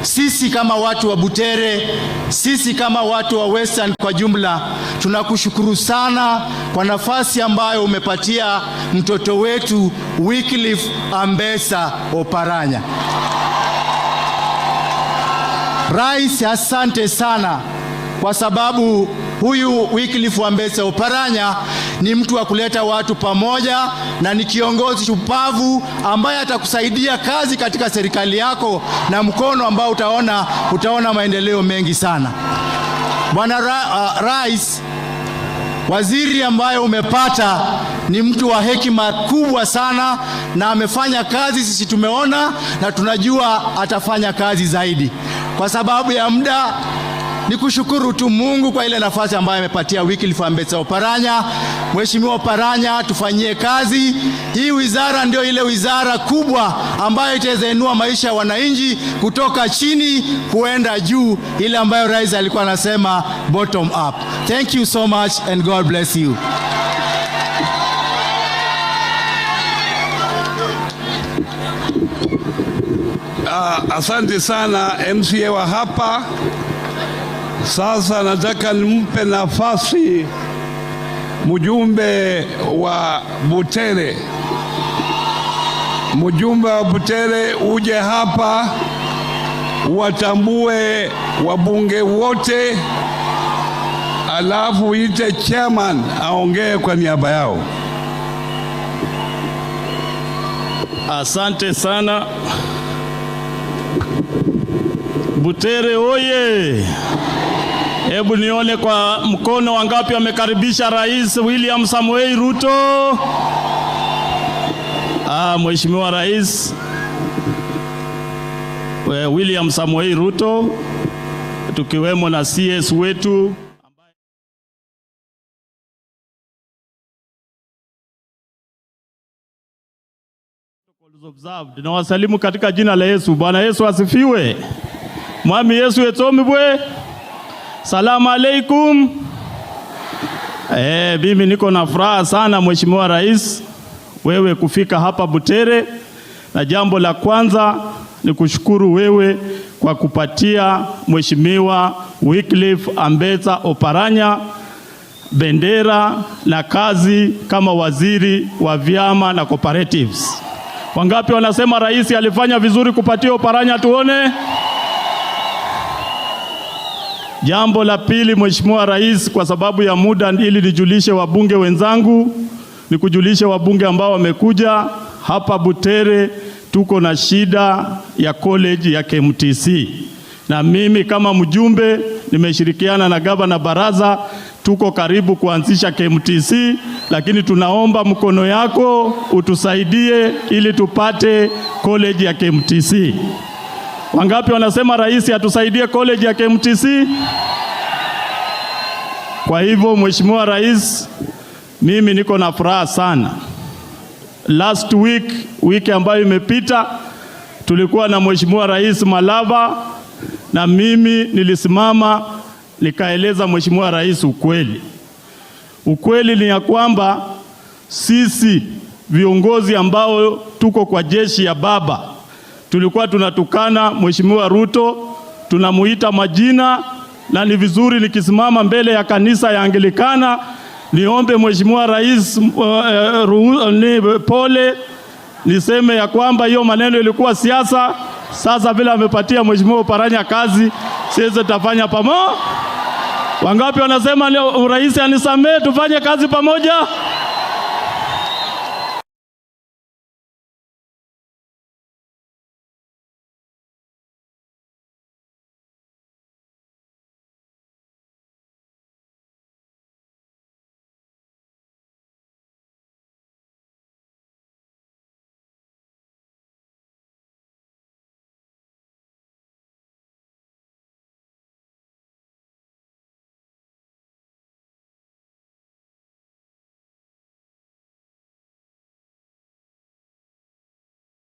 Sisi kama watu wa Butere, sisi kama watu wa Western kwa jumla, tunakushukuru sana kwa nafasi ambayo umepatia mtoto wetu Wycliffe Ambetsa Oparanya. Rais, asante sana kwa sababu huyu Wycliffe Ambetsa Oparanya ni mtu wa kuleta watu pamoja na ni kiongozi shupavu ambaye atakusaidia kazi katika serikali yako na mkono ambao utaona maendeleo mengi sana. Bwana Rais, waziri ambaye umepata ni mtu wa hekima kubwa sana na amefanya kazi, sisi tumeona na tunajua atafanya kazi zaidi. Kwa sababu ya muda, ni kushukuru tu Mungu kwa ile nafasi ambayo amepatia Wycliffe Ambetsa Oparanya. Mheshimiwa Oparanya, tufanyie kazi. Hii wizara ndio ile wizara kubwa ambayo itaweza inua maisha ya wananchi kutoka chini kuenda juu, ile ambayo rais alikuwa anasema bottom up. Thank you so much and God bless you. Asante sana MCA wa hapa. Sasa nataka nimpe nafasi mjumbe wa Butere. Mjumbe wa Butere uje hapa watambue wabunge wote, alafu ite chairman aongee kwa niaba yao. Asante sana. Butere oye! Hebu nione kwa mkono wangapi wamekaribisha Rais William Samoei Ruto. Mheshimiwa Rais William Samoei Ruto, tukiwemo na CS wetu observed. Na wasalimu katika jina la Yesu. Bwana Yesu asifiwe. Mwami Yesu etomibwe. Salamu alaikum. Mimi niko na furaha sana Mheshimiwa Rais wewe kufika hapa Butere, na jambo la kwanza ni kushukuru wewe kwa kupatia Mheshimiwa Wycliffe Ambetsa Oparanya bendera na kazi kama waziri wa vyama na cooperatives. Wangapi wanasema rais alifanya vizuri kupatia Oparanya? Tuone. Jambo la pili, Mheshimiwa Rais, kwa sababu ya muda, ili nijulishe wabunge wenzangu, nikujulishe wabunge ambao wamekuja hapa Butere, tuko na shida ya college ya KMTC, na mimi kama mjumbe nimeshirikiana na gavana Baraza, tuko karibu kuanzisha KMTC, lakini tunaomba mkono yako utusaidie ili tupate college ya KMTC. Wangapi wanasema rais atusaidie college ya KMTC? Kwa hivyo Mheshimiwa Rais, mimi niko na furaha sana. Last week, wiki ambayo imepita, tulikuwa na Mheshimiwa Rais Malava na mimi nilisimama nikaeleza Mheshimiwa Rais ukweli. Ukweli ni ya kwamba sisi viongozi ambao tuko kwa jeshi ya baba tulikuwa tunatukana Mheshimiwa Ruto, tunamuita majina, na ni vizuri nikisimama mbele ya kanisa ya Anglikana niombe Mheshimiwa Rais pole, niseme ya kwamba hiyo maneno ilikuwa siasa. Sasa vile amepatia Mheshimiwa Oparanya kazi, sisi tutafanya pamoja. Wangapi wanasema leo rais anisamee, tufanye kazi pamoja?